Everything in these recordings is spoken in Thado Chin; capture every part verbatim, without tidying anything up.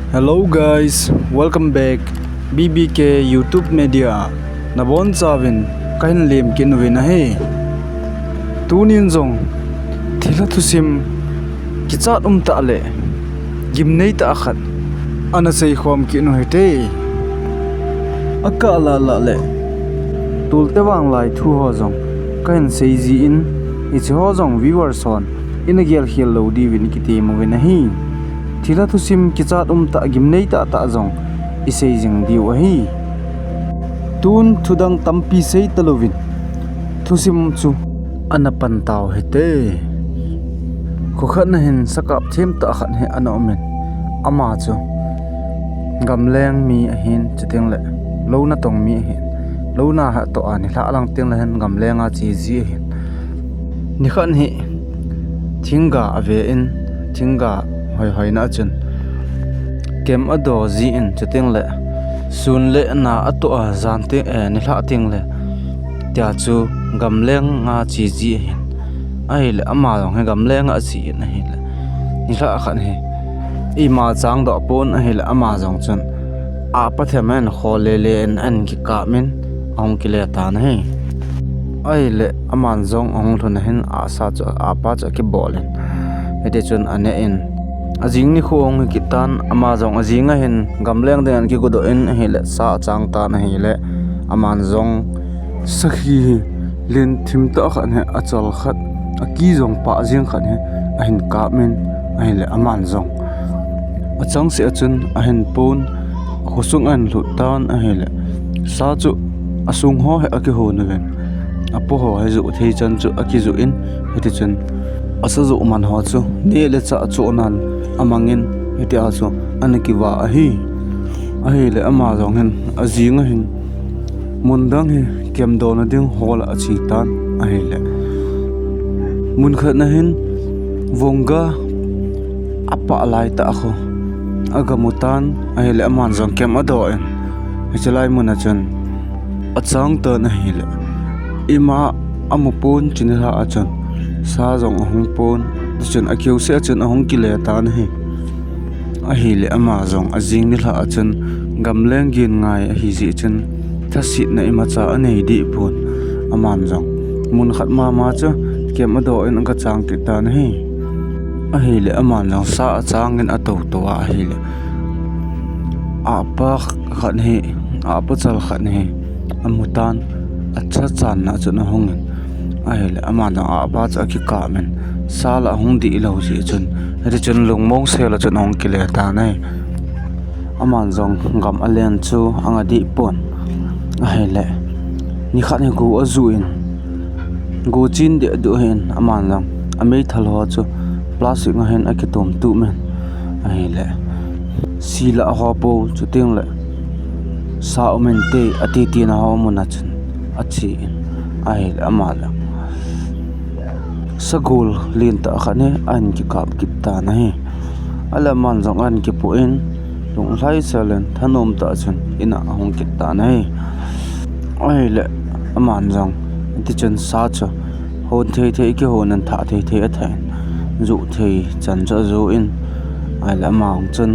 Hello guys, welcome back B B K YouTube media. Nabonchauvin kahin lemkit uvin ahi. Tunin jong thilha thusim kichat umtah le gimneitah khat ana seikhom kit u hite. Akah lah lah le tolte vanglai thu ho jong kahin seijin, hiche ho jong viewers hon ina gelkhel lou diuvin kitem uvin ahi. Thilha thusim kichat umtah gimneitah tah jong isei jing diu ahi. Tun thudang tampi seitalouvin thusim chu ana pan tau hite. Kho khat na hin sakap themtah khat hi ana umin, ama chu gamleng mi ahin, chutengle lou natong mi ahin, lou naha toh a nilhah lang tengle hin gamlenga cheji ahin. Nikhat hi thingga avein, thingga hoihoina a chun kem adoh jin, chutengle sun le na atoh a jan teng, nilhah tengle tia chu gamlenga cheji ahin. Ahile ama jong hi gamlenga achen ahile, nilhah khat hi ima changdoh pon ahile ama jong chun apa them in kho lele in ahin kikap in ahung kile tan ahi. Ahile aman jong ahung lhun ahin ahsa chu, apa chu akibol in, hitichun aneh in, ajing nikho ahung hikit tan, ama jong ajing ahin gamleng dingin akigodoh in ahile sa achang tan ahile, aman jong sakhi hi lenthim tah khat hi achal khat, aki jong pah jeng khat hi ahin kap in ahile, aman jong achangseh a chun ahin pon, akhosung ahin lhut tan ahile, sa chu asung ho hi akihon uvin, apo ho hi joh thei chan chu akijoh in, hitichun asa joh man ho chu neh le chah chohnan amangin, hitia chu ana kivah ahi. Ahile ama jong hin ajing ahin mun dang hi kemdohna ding hol a ache tan ahile, mun khat na hin vongga apah laitah kho agamu tan ahile, aman jong kem adoh in, hiche lai mun a chun achang tan ahile, ima amu pon, chuni lha a chun sa jong ahung pon, tichun akiuseh a chun ahung kile tan ahi. Ahile ama jong ajing nilhah a chun gamleng gin ngai ahijeh chun thasetna imacha anei deh pon. Aman jong mun khat mama chu kem adoh in aga chang kit tan ahi. Ahile aman jong sa achangin atoutou a ahile, ahpa khat hi, ahpa chal khat hi amu tan, acha channa chun ahungin, ahile aman jong ahpa chu akikap in, sa la ahung dih lou jeh chun, hitichun lungmong sel a chun ahung kile tan ahi. Aman jong gam alen chu anga deh pon. Ahile nikhat hi go ajuh in, go chen deh duh hin aman jong ameithal ho chu plastic a hin akitom tup in, ahile sila ho pou, chutengle sa um inte ati tina ho mun a chun ache in, ahile ama jong sagol lentah khat hi ahin kikap kit tan ahi. Ahile aman jong ahin kipoh in, lunglhaisel in thanom tah chun in a ahung kit tan ahi. Ahile aman jong hitichun sa chu hon thei thei kihon in, thah thei thei athah in, joh thei chan chu ajoh in, ahile ama jong chun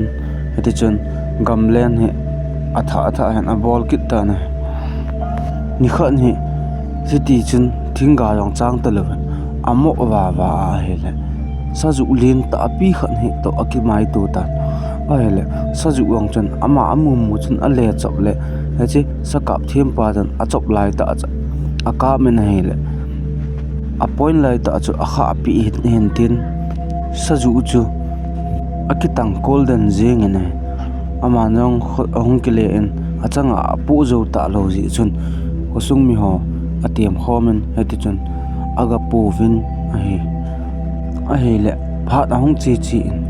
hitichun gamlen hi athah athah hin abol kit tan ahi. Nikhat hi hitichun thingga jong chang talouvin amoh vava ahile, sajuh lentah pi khat hi toh akimaito tan. Ahile sajuh jong chun ama amumu chun ale chop le, hiche sakap thempa chun achop laitah chu akap in ahile, apoint laitah chu akhahpeh hin tin, sajuh chu akitangkol den jengin ahi. Aman jong kho ahung kile in, achanga apoh jou talou jeh chun khosung miho atemkhom in, hitichun aga pouvin ahi. Ahile phat ahung che che in,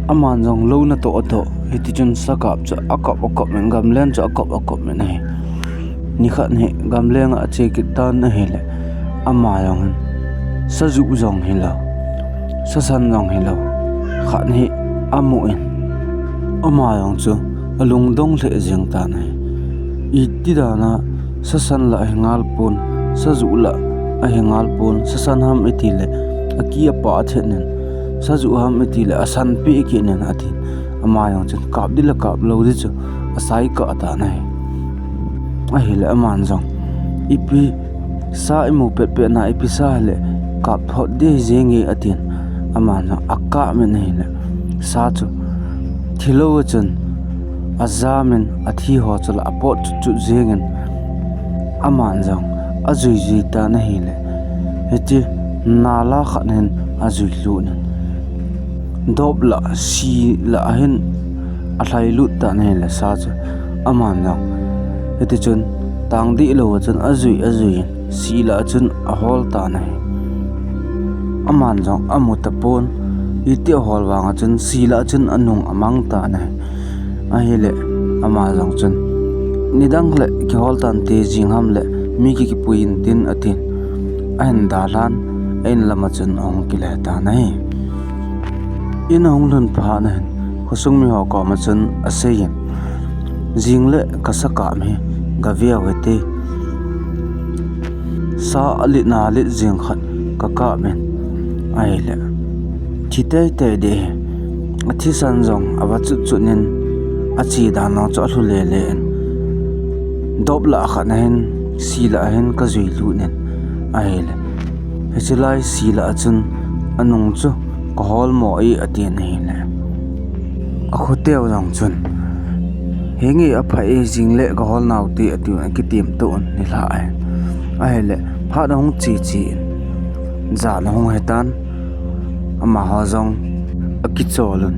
aman jong lou natoh atoh, hitichun sakap chu akop akop in, gamlen chu akop akop in ahi. Nikhat hi gamlenga ache kit tan ahile, ama jong hin sajuh jong hilou, sasan jong hilou khat hi amu in, ama jong chu alungdong lheh jeng tan ahi. Iti dana sasan la ahi ngal pon, sajuh la ahi ngal pon, sasan ham itile aki apa athet in, sajuh ham itile asanpeh kit in atin. ama jong chun kap ding le kap lou ding chu asei kah tan ahi. Ahile aman jong, ipi sa imu petpet na ipi sa hile kap thot ding jenge atin, aman jong akap in ahile sa chu thilou a chun ajam in athi ho chu la apot chutchut jengin aman jong ajui jui tan ahile, hiche nala khat hin ajui lut in, dop la si la hin alhai lut tan ahile sa chu aman jong hiti chun tang dih lou a chun ajui ajui in si la chun ahol tan ahi. Aman jong amu tapon, iti ahol vang a chun si la chun anung amang tan ahi. Ahile ama jong chun nidang le kihol tante, jing ham le mi ki kipui intin atin, ahin dalhan a in lam a chun ahung kile tan ahi. In ahung lhun phat na hin khosung mi ho koma chun aseiyin, jing le kasakap hi gaveu hite. Sa alet na let jing khat kakap in ahile thi teitei ding ahi. Athisan jong ava chutchut in, ache dan jong chu alhu lele in, dop la khat na hin si la hin kajui lut in ahile, hiche lai si la chun anung chu kahol mo e atin ahile, akhoteu jong chun, henge apha e, jing le kahol nau te atin akitim to un nilhah in ahile, phat ahung che che in jan ahung hitan, amaho jong akichol un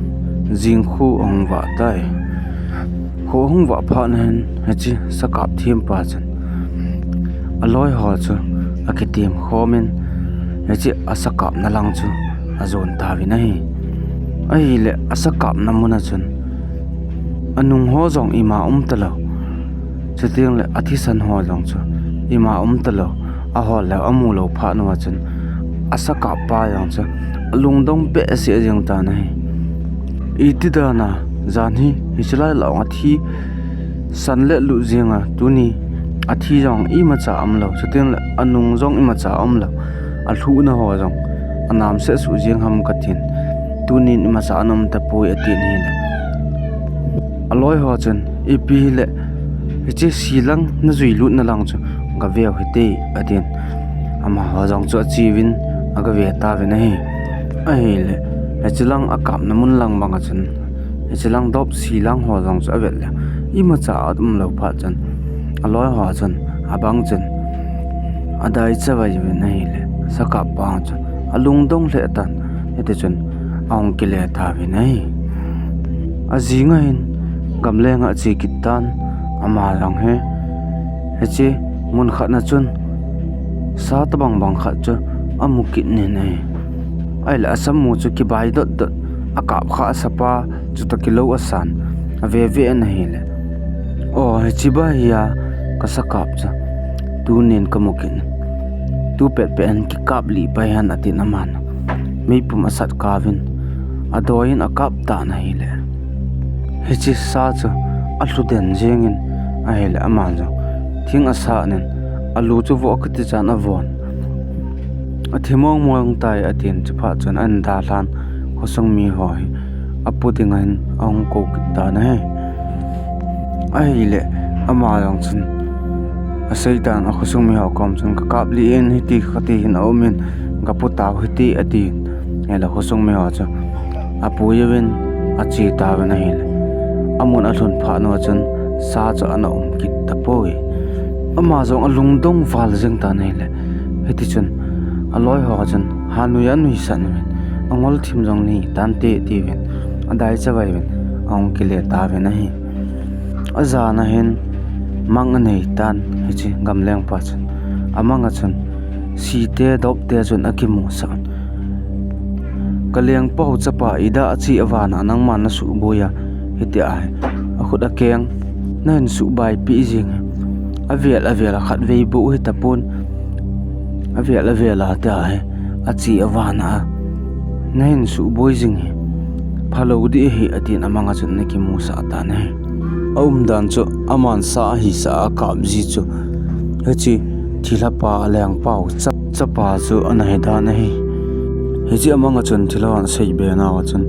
jing khu ahung vah tai. Khu ahung vah phat na hin hiche sakap thempa chun aloi ho chu akitim khom in, hiche asakapna lang chu ajon tauvin ahi. Ahile asakapna mun a chun anung ho jong ima um talou, chuteng le athisan ho jong chu ima um talou, ahol leu amu lou phat na a chun asakap pa jong chu alungdong behseh jeng tan ahi. Iti dan a jan hi hiche lai lang athi san le lut jeng a, tuni athi jong imacha umlou, chuteng le anung jong imacha umlou, alhuhna ho jong anamseh suh jeng ham katin, tunin imacha ana um tapoi atin ahile, aloi ho chun ipi hile hiche si lang najui lutna lang chu gaveu hite atin, amaho jong chu acheuvin agave tauvin ahi. Ahile hiche lang akapna mun lang bang a chun hiche lang dop si lang ho jong chu avet le imacha aum lou phat chun aloi ho chun abang chun adai chavai uvin ahile, sakap pa chu alungdong lheh tan, hiti chun ahung kile tauvin ahi. Ajing a hin gamleng a ache kit tan, ama jong hi hiche mun khat na chun sa tobang bang khat chu amu kit in ahi. Ahile asamu chu kibai dot dot, akap kha asapa chutoh kilou asan, aveve in ahile, o, hiche ba hi a kasakap chu tunin kamu kit in, tu petpet in kikap lih pai hen atin, aman meipum asat kauvin adoi in akap tan ahile, hiche sa chu alhu den jengin ahile, aman jong thing asat in alu chu vo kiti chan avon, athi mong mong tai atin, chuphat chun ahin dalhan khosung mi ho hi apu ding ahin ahung kou kit tan ahi. Ahile ama jong chun aseitan, akhosung mi ho kom chun, kakap lih in hiti kati hin aum in, gapu tau hite atin, ahile khosung mi ho chu apui uvin ache tauvin ahile, amun alhun phat na a chun sa chu ana um kit tapoi. Ama jong alungdong val jeng tan ahile, hiti chun aloi ho chun hanui a anuisan uvin, angol thim jong nei tante tiuvin adai chavai uvin ahung kile tauvin ahi. Ajan a hin mang anei tan hiche gamleng pa chun, amang a chun site dopte chun akimusah un, kalengpau chapa, idah a che a vana nangman nasuhboi a, hitia hi akhut akeng nahin suhbaipi jing hi, avel avel a khatvei bou hitapon, avel avel a tia hi ache a vana a nahin suhboi jing hi phalou dih ahi atin, amang a chun ana kimusah tan ahi. Aumdan chu aman sa ahisah a akap ji chu hiche thilhapa lengpau chap, chapa chu ana hidan ahi. Hiche amang a chun thilha hon aseibe nau a chun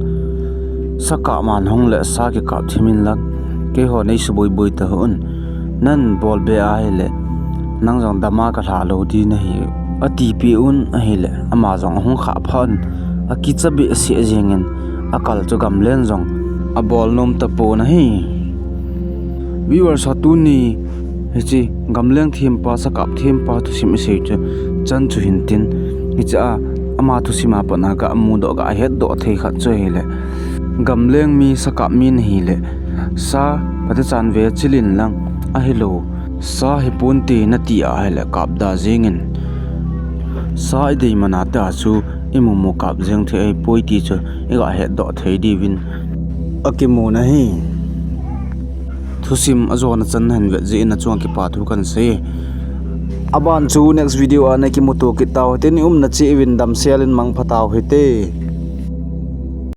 Sakap man hung le sa kikap thim in lang, keiho nei suboi boi ta un. Nan bol be ahile, nang jong dama kalha lou di nahi, atipeh un ahile, ama jong ahung khah phat un, akicha behseh jeng in, akal chu gamleng jong abol nom tapon ahi. Viewers ho, tuni hiche gamleng thempa, sakap thempa thusim isei chu chan chu hin tin, hiche a ama thusim a pat na ga mudoh, ga hetdoh thei khat chu ahile, gamleng mi, sakap mi nahile, sa phatechan ve chil in lang, ahilou sa hipon te nati ahile, kap da jeng in. Sa idei man a tia chu imu mu kap jeng thei ahipoi ti chu iga hetdoh thei diuvin akimun ahi. Thusim ajona chan nahin vet jeh in nachunga kipa thu kahin sei. Aban chu next video a nakimuto kit tau hite, nei umna cheh uvin damsel in mangpha tau hite.